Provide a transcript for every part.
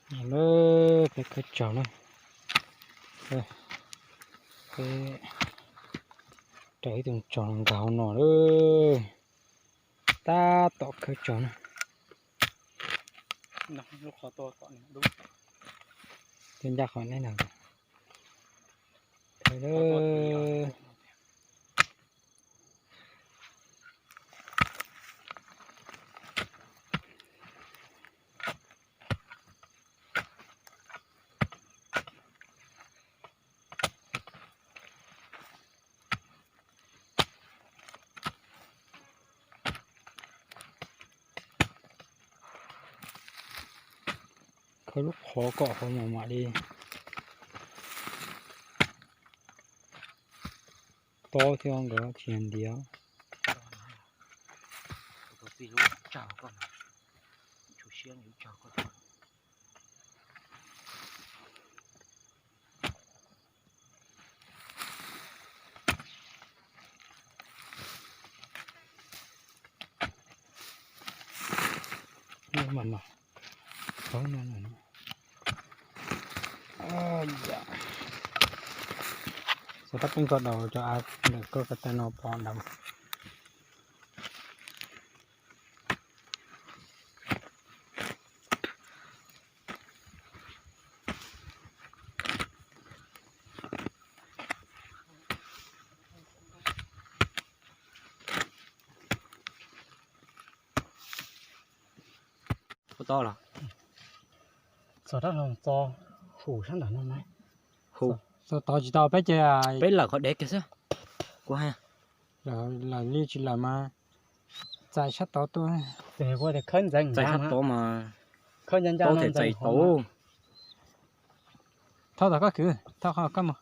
Lawm, peb khawb tsaug na. Peb raws ib tug tsaug nkag hauv no lawm. Tab tom khawb tsaug na. Tej ncaj qhov neb na. Khawb lub qhov kom qhov mam mam li tob thiab nkawd tsis ntiav. Xov tooj peb nkaus daus cov av ntawm koj ko taw no pov dav. Ua tau los? Txog rab hlau txo, hum sab nram no na. Hum. Txog tod tsis tau peb ces peb lawm qhov dev kiag xwb. Kuv hais, lawm li tsis lawm mas txais sab tod tuaj. Ces kuv tias khawb ntxeev, txais sab tod mas khawb ncaj ncaj txais tau. Thauj tom koj kwv, thauj qhov koj mus.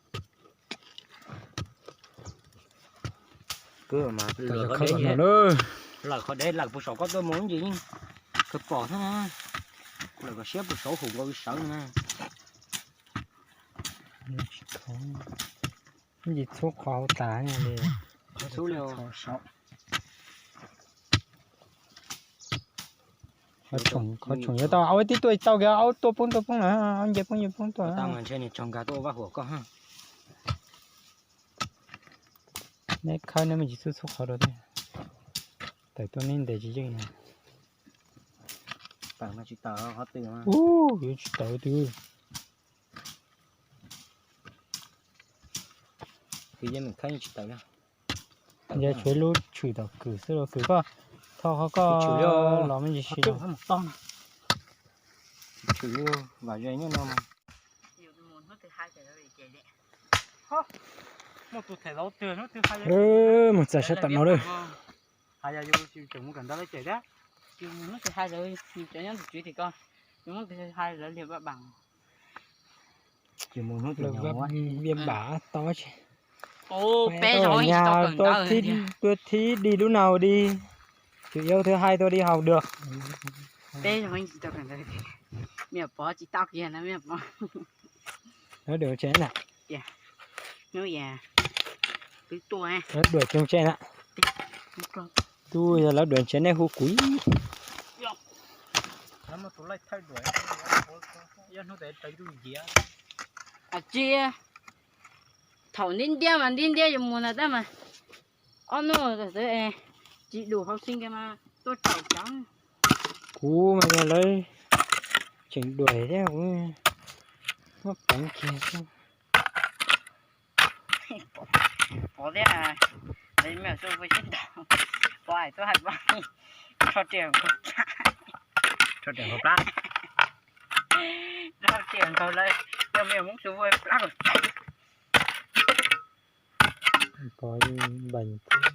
Lawm qhov dev lawm puag saum koj tuaj mus ntsis yeej kawg pom thiab na. Lawm kom siab puag saum hum nkaus sawv na. Ntsis txhub qhov hauv tas li. Qhov tshoom yuav tau aub tib tuaj tau kiag, aub tuaj poob tuaj poob na, aub nce poob nce poob tuaj. Ntshe niag tsaug nkag tuaj vaj huam koj. Neb khawb neb me ntsis txhub txhub qhov rau thiab. Tawm tuaj neb ntes tsis yeej na. Ub, yuav tsis tawm twg. Yog tshuav lub tshwm tom kwm xwb los kwm koj thauj qhov koj los me ntsis si. Mus txais sab tom no lawm. Biaj npam tau tsi. Peb nyag tuaj thib di lub no di. Chủ yếu thứ hai tôi đi học được. Peb nyag pov tsis tau kiag na, me pov. Lawv duam tsev na. Hnub yas twb tuaj, lawv duam tsev na. Twb yog lawv duam tsev nej hu kuv. Tsis, thaum ntiab ntiab mas ntiab ntiab yuav mus ntag tab mas ob hnub tsis dum hauv si nkag mas tuaj tsaum cov. Kuv mas yog lawv tseem duam thiab kuv muab peev kiag xwb. Pov thiab, me xu ua sib ntaus, pov hais tuaj hais pov, rho riam nkaus plab, rho riam nkaus lawm, yog me Hmoob xu ua plab. Pov npees thiab.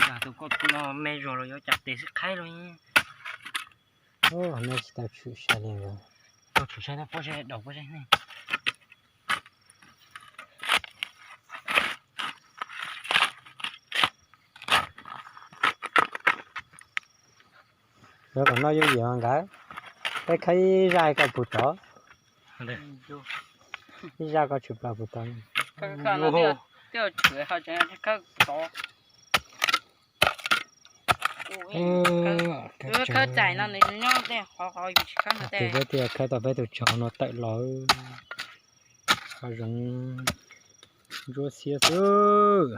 Cas tus koj no me zog los yuav cas tes xwb qhaib los. Nej tsis tau tshwm sai li. Tau tshwm sai pob zeb daus pob zeb ne. Lawv kom noj yooj yim nkawd. Peb khawb ib zaj koj puv tod, ib zaj koj tshwm plaws puv tod. Khawb tsaim no nws nyob tej qhov qhov yus tsis khawb no tej. Tias khawb tau peb tus tsaug no tawm los, qhov zoov ntsuab xiab xwb.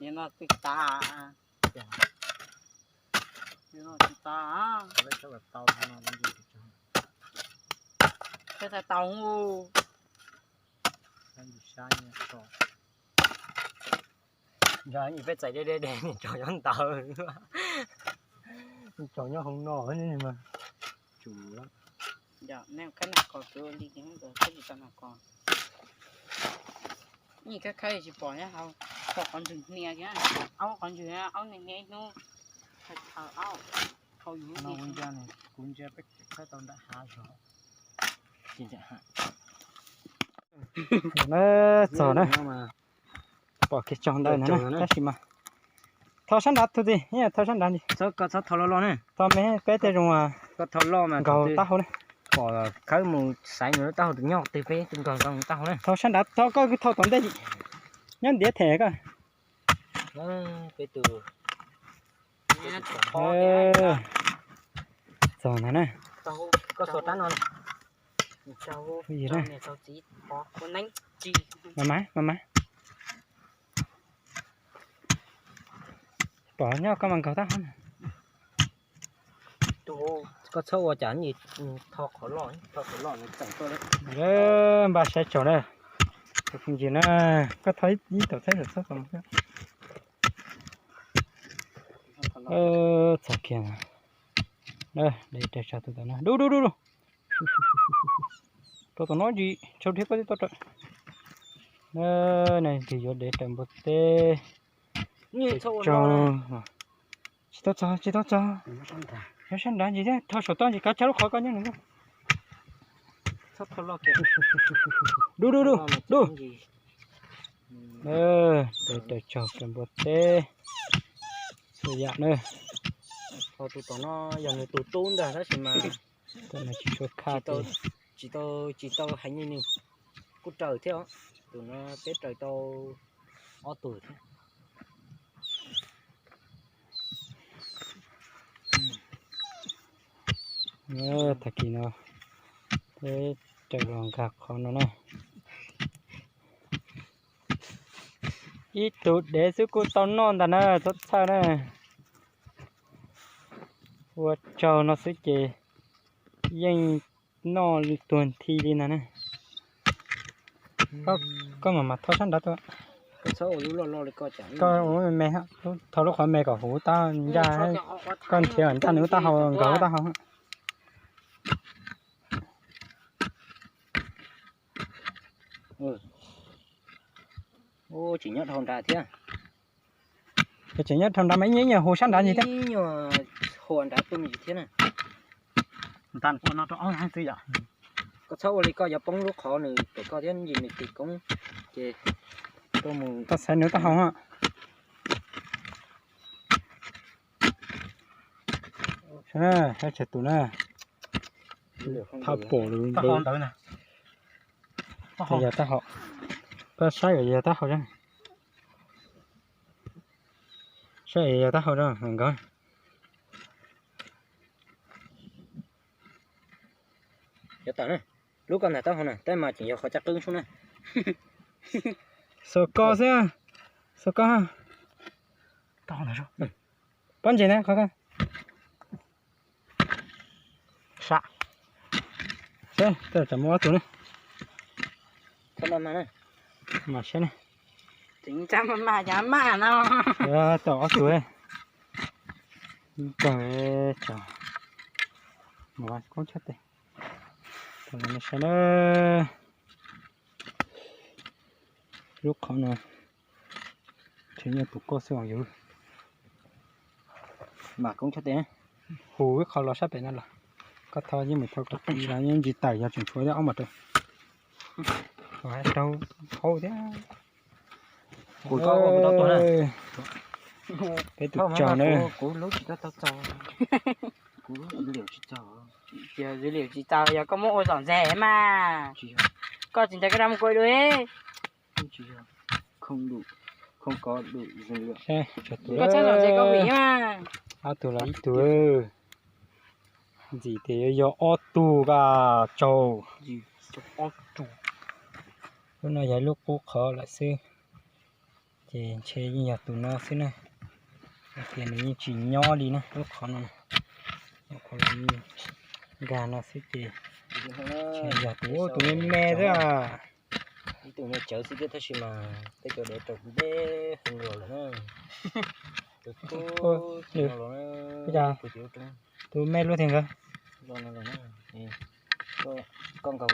Nim no twb tas, nim no twb tas, peb tau tau. Ntshe peb txais deb deb deb, tsaug nyob ntawd, tsaug nyob hauv no mas. Ib khawb khawb tsis pom, aub qhov ntswg hnia, aub qhov ntswg hnia ib hnub, aub, kuv ntsia peb khawb tau nram hav zog. Txog na, pom kev tsaug ntawd na, tab sis mas thau sab nrad tug txiv, thau sab nrad ntsis. Txhob thau loj loj na, thau me peb tej zoo nkaug taub hau na. Pom khawb mus xaiv nws lub taub hau tus nyob twg peb tus nkaug zoo taub hau na. Thau sab nrad, thau koj kwv thau tom ntej, nyob ntiav them koj. Peb tus txog ntawd na. Koj xuas rab no. Mas mas, mas mas. Pom nyob koj mas nkaug taub hau na. Koj txhob ua cas, thau qhov loj, thau qhov loj nws txeem koj. Npaj saib tsaug na. Tus phooj ywg na, koj thau ib tau txhaib txhob tau. Txog kiag, de raws tsaug tus tom no, du du du du. Rau tom no tsis tsaug dhia koj tib tau raws. Nws tig yuav dev raws npua teb. Tsis tau txog, tsis tau txog. Nyob sab nrad ntsis thiab, thau saum toj ntsis kav tsij lub qhov koj nyob nws. Du du du du. Dev raws tsaug raws npua teb. Txhua yam na. Tus tom no yog nws tus tub ntag tab sis mas tsis tshua khaj, tsis tau, tsis tau heev li nws. Kuj raws thiab os, tus no peb raws tau ob tug thiab. Tag kis no peb raws los nkag qhov no na. Ib tug dev xwb kuj tau noj ntag na, txhob txhawj na. Ua tsaug no xwb ces yeej noj tuag nthi li ntag na. Koj mam mam thau sab nrad tuaj. Koj ua me me, thau lub qhov me kom huv tab ncaj, koj nrhiav ncaj nws lub taub hau, nkaug lub taub hau. Tseem nyob dhau nrad thiab. Tseem nyob dhau nrad mas ib nyuag hu sab nrad ntsis thiab. Hu nrad tuaj me ntsis thiab na. Nta ua no rau ob xwb yom. Koj txhob ua li koj yuav poob lub qhov nws pem koj thiab ntsis nws tig koob ces tuaj mus. Tau xaiv nws taub hau. Saib tsawg tus na. Thab pom lawm. Yog taub hau. Koj saib yog taub hau. Saib yog taub hau nkawd. Yog tawm na. Lub koj ntag taub hau na, tab mas tseem yog qhov caj qwb sub na. Xav koj xwb, xav koj. Pob ntseg na qhov ko. Sab. Seb, tej tsam muaj ob tug ne. Mas seb ne. Tseem tsam mas mas cas mas no. Tau ob tug. Kawg tso. Mas koob tshaj tes. Tau los nej saib na. Lub qhov no. Tseem yog tus koj xwb os yus. Mas koob tshaj tes. Hu ib qho los sab pem no los. Koj thau yeej mus thau kom ib los yeej ntsis tawm yog tseem tshuav ob mas rau. Rau hauv thiab. Kuv tau tua na. Peb tus tsaug na. Kuv lub tsis tau tau tsaug. Kuv lub dữ liệu tsis txaus. Dữ liệu tsis txaus yog koj muab ua zom zem mas. Koj tsis ntshai koj rov mus kuaj dua. Tsis yog. không đủ, không có đủ dinh dưỡng. Seb, ob tug los ib tug. Ntxim tias yuav yog ob tug ka tsaug. Lub no yog lub qub qhov lawm xwb. Ces ntshe yeej yog tus no xwb na. Tias nws yeej tsis nyob li na, lub qhov no. Qhov nkag no xwb ces ntshe yog tus, tus me me xwb. Ib tug me tsawv xwb thiab tab sis mas tej cov dev raus deb heev los lawm na. Tus me luaj thiab nkawd. Koj nkaus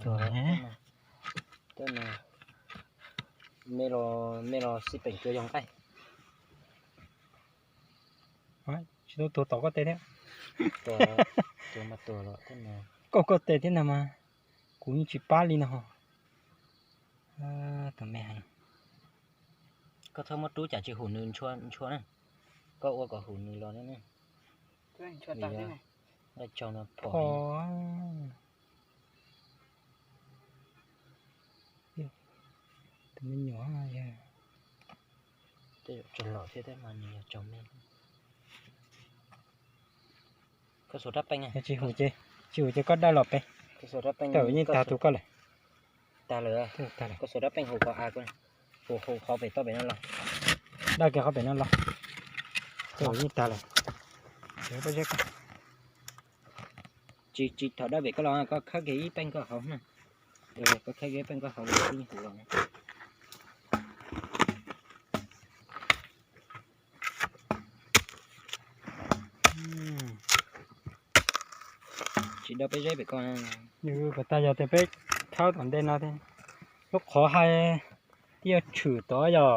tua na. Me los, me los xij peem cua yog nqaij. Tsis tau tuag tom koj tes thiab. Koj koj tes thiab ntag mas. Kuv yeej tsis pab li no. Tus me heev. Koj txhob muab rub cas tsis hum nws ntshua na. Koj ua kom hum nws los na. Nqaij tsaug no phom. Tus me nyuam, tej zaum tsaug lom thiab tab mas nws yog tsaug me. Koj xuas rab peej, tsis hum ces, tsis hum ces koj daj los pem. Tawm yeej tag tus koj lawm. Tag lawm. Koj xuas rab peej hum qhov av, hum, hum qhov pem toj pem no los. Daj kiag qhov pem no los. Tawm yeej tag lawm. Tsis, tsis thaum daj pem koj los, koj khawb kiag ib peej koj hauv na. Koj khawb kiag ib peej koj hauv los yeej hum los. Tsis daj peb zeb pem koj. Kom tag yog tias peb khawb tom ntej no thiab. Lub qhov hais twb yuav tshwm tod yog.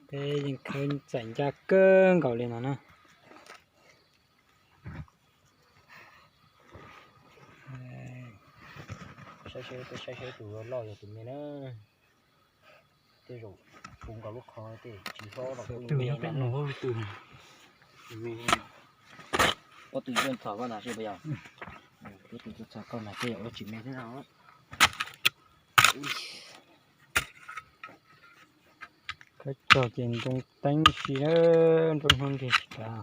Peb yeej khawb txais ncaj kawg nkaus li no na. Saib seb, peb saib seb tus loj yog tus me na. Tej zaum puv nkaus lub qhov tej tsis hlob los kuj me na. Ob tug tuaj txog koj na seb puas yog? Ob tug tuaj txog koj na tej zaum ua tsis me thiab no. Khawb txog ces nroo teeb si, nroo hnub nrig tsis kav.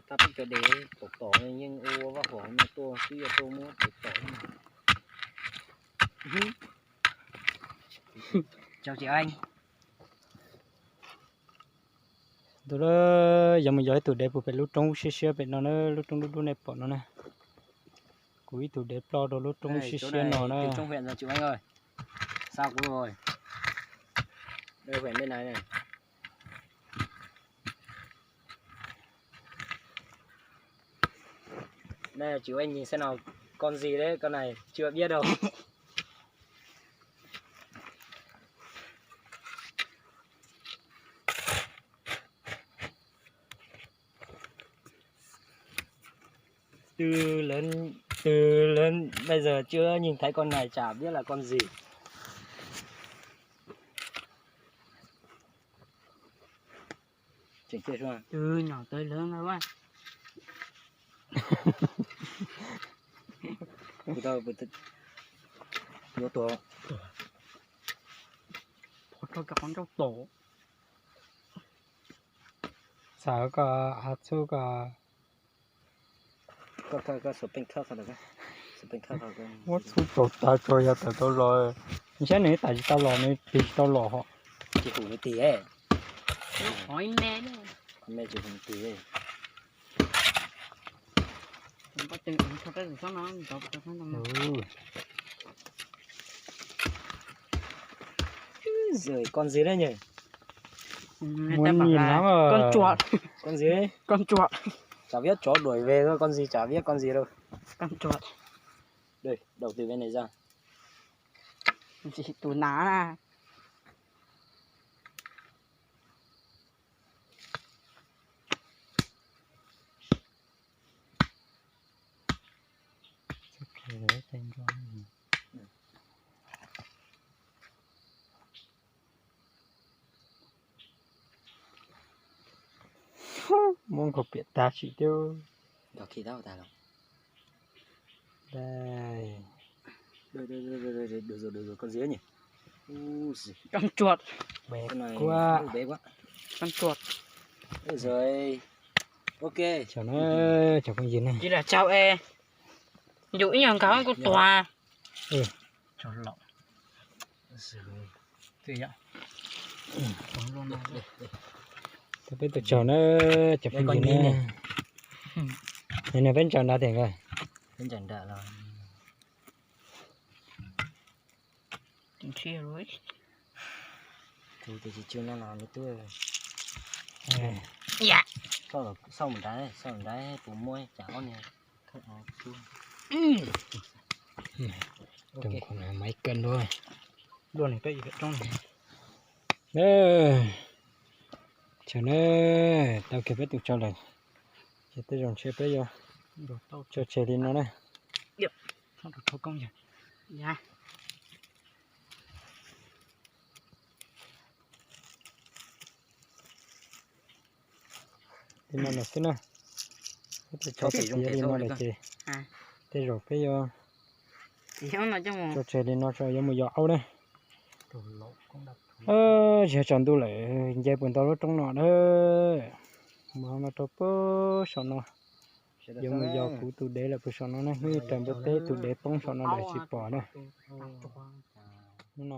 Tab peb cov dev tom tom yeej ua vaj huam no tuaj twb yuav tuaj muab tom tom. Tus, yog mus yog ib tug dev puag pem lub roob siab siab pem no na, lub roob dub dub nej pom no na. Kuv ib tug dev ploj rau lub roob siab siab no na. Tsis ua ib nig xab no, koj ntxig, koj na tsis ua biab rau. Từ, từ lớn bây giờ chưa nhìn thấy con này chả biết là con gì. Từ nhỏ tới lớn rồi quá. Yuav tuag. Txawm koj hais txhub koj muab txhub tsaus tas tsuas yog tawm tau los, saib nws tam tsis tau los, nws tig tsis tau los hos. Tsis hum nws tig. Me tsis hum nws tig. Con gì đấy nhỉ? Muốn nhìn lắm rồi. Con chuột. Con gì đấy? Con chuột. Chả biết chó đuổi về thôi, con gì chả biết con gì đâu. Con chuột. Đây, đầu từ bên này ra. Gì tụi nó à? Muab nkaus piam tag sim tiag. Cov khi tau tas los. Đây. Được rồi, được rồi, được rồi, con dứa nhỉ. U, gì? Trơn trượt. Mệt Cái này quá. Hơi bé quá. Trơn trượt. Được rồi. Ok. Chào nó, chào con gì này. Chỉ là chào e. Dù ý nhờ có của tòa. Ừ. Chào lộn. Rồi. Tau peb tug tsaug na, cov phooj ywg na. Nim no peb ntsaws nrad tiag nkawd. Tus qhov no mas ib kawm ntua. Tsaug na, tau kiag peb tus tsaug lawm. Ces tej zaum ntshe peb yuav tso tseg li no na. Li no lawm xwb na. Peb tus tsaug tiav li no lawm ces tej zaum peb yuav tso tseg li no, yuav mus yos aub na. Tsis tsaus ntuj lawm, nce puas ntau lub roob no na. Mus no rau puag saum no, yuav mus yos kuv tus dev lawm puag saum no na, hnub ib raws npua teb tus dev poob saum no lawm tsis pom na. Hnub no